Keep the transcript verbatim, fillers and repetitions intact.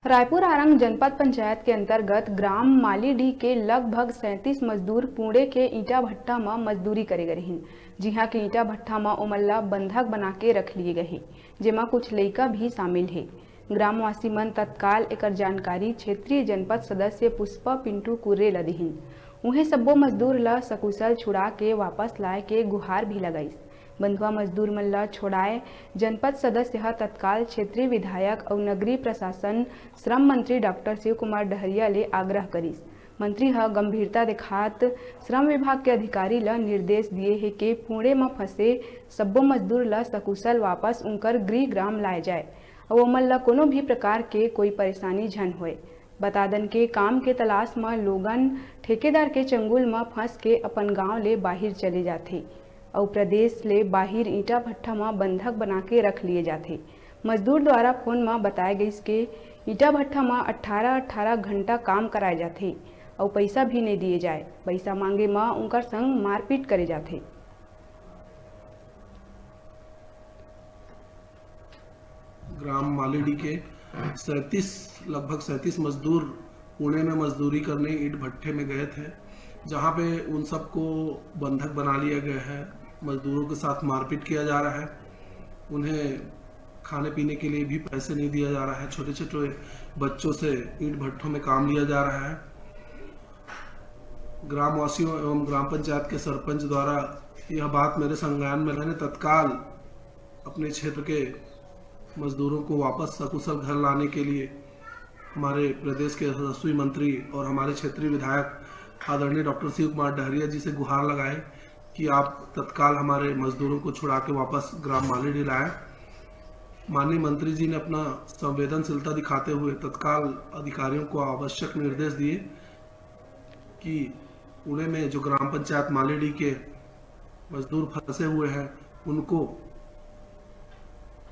रायपुर आरंग जनपद पंचायत के अंतर्गत ग्राम मालीडीह के लगभग सैंतीस मजदूर पुणे के ईंटा भट्ठा म मजदूरी करे गे रिहिन, जिहां के ईंटा भट्ठा म ओमन ल बंधक बना के रख लिए गए हे, जेमा कुछ लइका भी शामिल हे। ग्रामवासी मन तत्काल एकर जानकारी क्षेत्रीय जनपद सदस्य पुष्पा पिंटू कुर्रे ल दिहिन। उहें, सब्बो मजदूर ल सकुशल छुड़ा के वापस लाए के गुहार भी लगाइस। बंधुआ मजदूर मन ल छोड़ाए जनपद सदस्य ह तत्काल क्षेत्रीय विधायक अउ नगरीय प्रशासन श्रम मंत्री डॉक्टर शिव कुमार डहरिया ले आग्रह करिस। मंत्री ह गंभीरता देखात श्रम विभाग के अधिकारी ल निर्देश दिए हे के पुणे म फंसे सब्बो मजदूर ल सकुशल वापस उनकर गृह ग्राम लाए जाए अउ ओमन ल कोनो भी प्रकार के कोई परेशानी झन होए। बता दन के काम के तलाश म लोगन ठेकेदार के चंगुल म फंस के अपन गांव ले बाहिर चले जाथे अउ प्रदेश ले बाहिर ईंटा भट्ठा म बंधक बना के रख लिए जाथे। मजदूर द्वारा फोन म बताए गइस के ईंटा भट्ठा म अट्ठारह अट्ठारह घंटा काम कराए जाथे अउ पइसा भी नइ दिए जाए। पइसा मांगे म उंकर संग मारपीट करे जाथे। ग्राम मालीडी के सैंतीस, लगभग सैंतीस मजदूर पुणे में मजदूरी करने ईंट भट्ठे में गए थे, जहां पे उन सबको बंधक बना लिया गया है। मजदूरों के साथ मारपीट किया जा रहा है, उन्हें खाने पीने के लिए भी पैसे नहीं दिया जा रहा है, छोटे छोटे बच्चों से ईंट भट्ठों में काम लिया जा रहा है। ग्रामवासियों एवं ग्राम पंचायत के सरपंच द्वारा यह बात मेरे संज्ञान में, मैंने तत्काल अपने क्षेत्र के मजदूरों को वापस सकुशल घर लाने के लिए हमारे प्रदेश के यशस्वी मंत्री और हमारे क्षेत्रीय विधायक आदरणीय डॉक्टर शिव कुमार डहरिया जी से गुहार लगाए कि आप तत्काल हमारे मजदूरों को छुड़ा के वापस ग्राम मालीडी लाएं। माननीय मंत्री जी ने अपना संवेदनशीलता दिखाते हुए तत्काल अधिकारियों को आवश्यक निर्देश दिए कि पुणे में जो ग्राम पंचायत मालीडी के मजदूर फंसे हुए हैं, उनको